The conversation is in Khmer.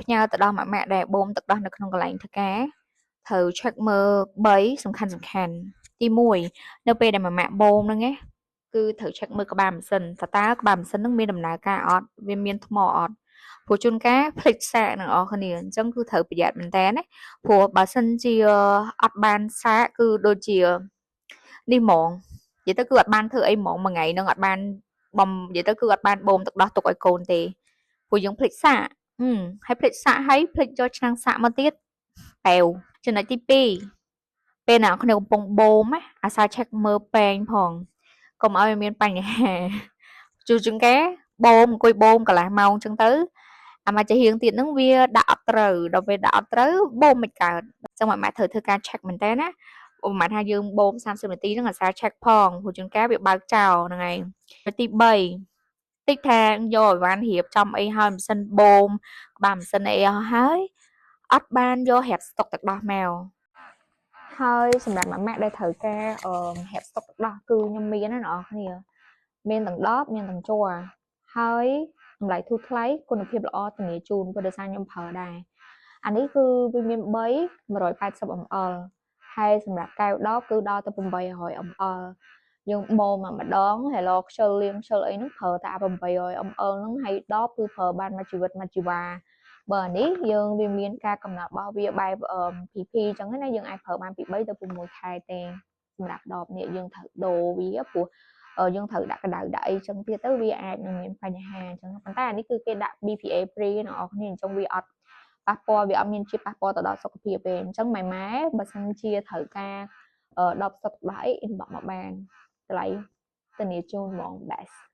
ផ្ញើទៅដល់ម៉ាក់ម៉ាក់ដែលបូមទឹកដោះនៅក្នុងកន្លែងធ្វើការត្រូវ check មើល3សំខាន់សំខាន់ទី1នៅពេលដែលម៉ាក់ម៉ាក់បូមហ្នឹងណាគឺត្រូវ check មើលក្បាលម៉ាស៊ីនតើតើក្បាលម៉ាស៊ីនហ្នឹងមានដំណើរការអត់វាមានថ្មអត់ព្រោះជួនកាលភ្លេចសាកទាំងអស់គ្នាអញ្ចឹងគឺត្រូវប្រយ័ត្នមែនតើណាព្រោះបើសិនជាអត់បានសាកគឺដូចជានេះហ្មងនិយាយទៅគឺអត់បានធ្វើអីហ្មងមួយថ្ងៃហ្នឹងអត់បានបំនិយាយទៅគឺអត់បានបូមទឹកដោះទុកឲ្យកូនទេព្រោះយើងភ្លេចសាកហើយភ្លេចសាកហើយភ្លេចយកឆ្នាំងសាកមកទៀតប៉ែវចំណុចទី2ពេលណាអ្នកកំពុងបូមណាអាសា check មើលពែងផងកុំឲ្យមានបញ្ហាជួនកាលបូមអង្គុយបូមកន្លះម៉ោងអញ្ចឹងទៅអាមកចាហៀងទៀតហ្នឹងវាដាក់អត់ត្រូវដល់ពេលដាក់អត់ត្រូវបូមមិនកើតអញ្ចឹងម៉ាក់ត្រូវធ្វើការ check មែនតើណាឧបមាថាយើងបូម30នាទីហ្នឹងអាសា check ផងព្រោះជួនកាលវាបើកចោលហ្នឹងឯងទី3តិចថាយកអីវ៉ាន់រៀបចំអីហើយម៉ាស៊ីនបូមក្បាលម៉ាស៊ីនអីអស់ហើយអត់បានយករៀបស្តុកទឹកដោះមកហើយសម្រាប់ម៉ាក់ម៉ាក់ដែលត្រូវការអឺរៀបស្តុកទឹកដោះគឺខ្ញុំមានណាអ្នកនរគ្នាមានទាំងដបមានទាំងជ័រហើយតម្លៃធូរថ្លៃគុណភាពល្អធានាជូនព្រោះដោយសារខ្ញុំប្រើដែរអានេះគឺវាមាន3 180 ml ហើយសម្រាប់កែវដបគឺដល់ទៅ800 ml យើងបូមមកម្ដងហើយឡខ្ជិលលាងខ្ជិលអីហ្នឹងប្រើតែ800 ml ហ្នឹងហើយដបគឺប្រើបានមួយជីវិតមួយជីវ៉ាបើអានេះយើងវាមានការកំណត់របស់វាបែប PP អញ្ចឹងណាយើងអាចប្រើបានពី3ទៅ6ខែទេសម្រាប់ដបនេះយើងត្រូវដូរវាព្រោះយើងត្រូវដាក់កម្ដៅដាក់អីចឹងទៀតទៅវាអាចនឹងមានបញ្ហាអញ្ចឹងប៉ុន្តែអានេះគឺគេដាក់ BPA free អ្នកនរគ្នាអញ្ចឹងវាអត់ប៉ះពាល់វាអត់មានជាតិប៉ះពាល់ទៅដល់សុខភាពទេអញ្ចឹងម៉ែម៉ែបើសិនជាត្រូវការដបស្តុកទឹកដោះអី inbox មកបានតម្លៃធានាជូនហ្មង best។